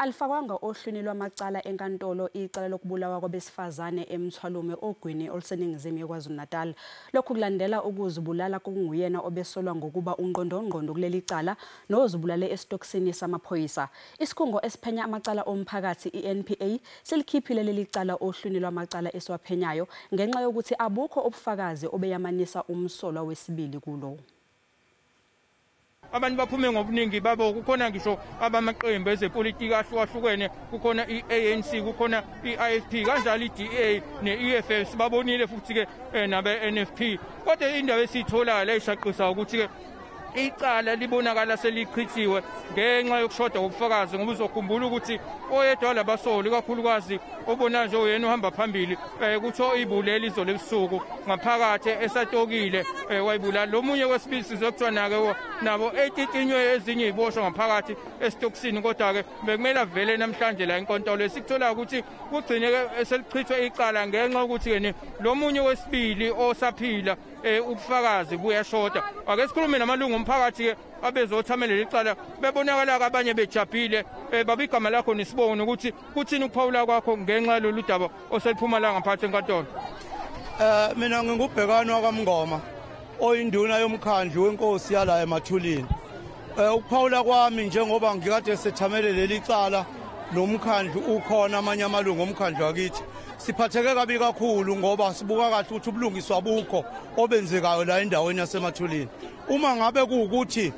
Alifakwanga ohlwini lwamacala enkantolo icala lokubulawa kwabesifazane eMthwalume ogwini oluseningizimu yeKwaZulu-Natal. Lokhu kulandela ukuzibulala kunguyena obesolwa ngokuba ungqondongqondo kuleli cala nozibulale esitokisini samaphoyisa. Isikhungo esiphenya amacala omphakathi iNPA silikhiphile leli cala ohlwini lwamacala esiwaphenyayo ngenxa yokuthi abukho ubufakazi obeyamanisa umsolwa wesibili kulo. Abantu baphume ngobuningi babo, kukhona ngisho abamaqembu ezepolitiki ahlukahlukene, kukhona i-ANC, kukhona i-IFP, kanjalo i-DA ne-EFF, sibabonile futhi-ke nabe-NFP. Kodwa indaba esiyitholayo la ishaqisa ukuthi-ke icala libonakala selichithiwe ngenxa yokushoda kobufakazi, ngoba uzokhumbula ukuthi oyedwa labasoli kakhulukazi obona nje uyena uhamba phambili kuthiwa uyibulele izolo ebusuku ngaphakathi esatokile, wayibulala. Lo munye wesibili sizokuthiwa nake nabo etitinywe ezinye iziboshwa ngaphakathi esitokisini, kodwa-ke bekumele avele namhlanje la enkantolo. Esikutholayo ukuthi kugcine-ke selichithwe icala ngenxa yokuthi-ke lo munye wesibili osaphila ubufakazi buyashoda. Ake sikhulume namalungu omphakathi-ke abezothamela icala, bebonakala abanye bejabhile. Baba, igama lakho nesibongo nokuthi kuthini ukuphawula kwakho ngenxa yalolu daba oseliphuma la ngaphathi enkantolo? Mina ngingubhekani wakaMngoma oyinduna yomkhandlu wenkosi yala eMathulini. Ukuphawula kwami njengoba ngikade sethamele leli cala nomkhandlu ukhona amanye amalungu omkhandlu wakithi, siphatheke kabi kakhulu ngoba sibuka kahle ukuthi ubulungiswa bukho obenzekayo la endaweni yaseMathulini. Uma ngabe kuwukuthi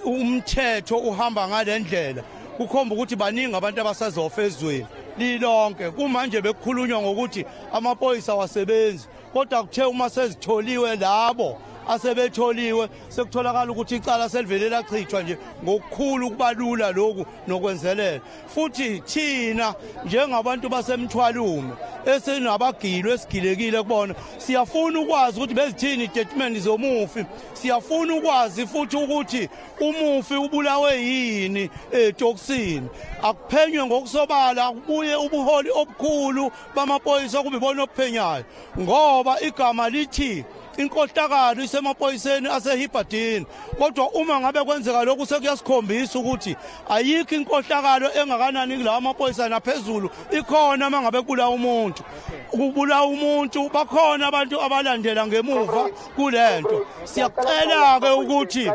umthetho uhamba ngale ndlela, kukhomba ukuthi baningi abantu abasazofa ezweni lilonke. Kumanje bekukhulunywa ngokuthi amaphoyisa awasebenzi, kodwa kuthe uma sezitholiwe labo asebetholiwe sekutholakala ukuthi icala selivele lachithwa nje ngokukhulu ukubalula lokhu nokwenzelela. Futhi thina njengabantu baseMthwalume esinabagilo esigilekile kubona, siyafuna ukwazi ukuthi bezithini izitatimende zomufi, siyafuna ukwazi futhi ukuthi umufi ubulawe yini etokisini. Akuphenywe ngokusobala, kubuye ubuholi obukhulu bamaphoyisa kube ibona obuphenyayo, ngoba igama lithi inkohlakalo isemaphoyiseni aseHibadini. Kodwa uma ngabe kwenzeka lokhu sekuyasikhombisa ukuthi ayikho inkohlakalo engakanani kulawa maphoyisa naphezulu ikhona. Uma ngabe kubulawa umuntu, kubulawa umuntu bakhona abantu abalandela ngemuva kulento. Siyacela-ke ukuthi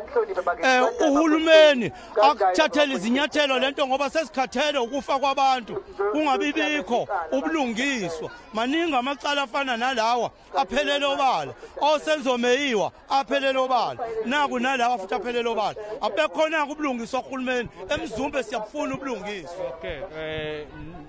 uhulumeni akuthathele izinyathelo lento, ngoba sesikhathele ukufa kwabantu kungabibikho ubulungiswa. Maningi amacala afana nalawa aphelele obala, osenzomeyiwa aphelele obala, naku nalawa futhi aphelele obala. Abekhona-ke ubulungiswa kuhulumeni eMzumbe, siyabufuna ubulungiswa. Okay,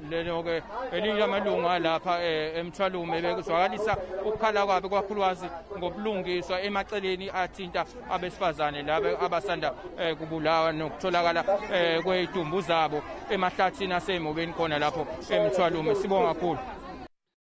lelo-ke elinye lamalungu alapha eMthwalume bekuzwakalisa ukukhala kwabo kakhulukazi ngobulungiswa emaceleni athinta abesifazane laba abasanda kubulawa nokutholakala kwey'dumbu zabo emahlathini asemobeni khona lapho eMthwalume. Sibonga kakhulu.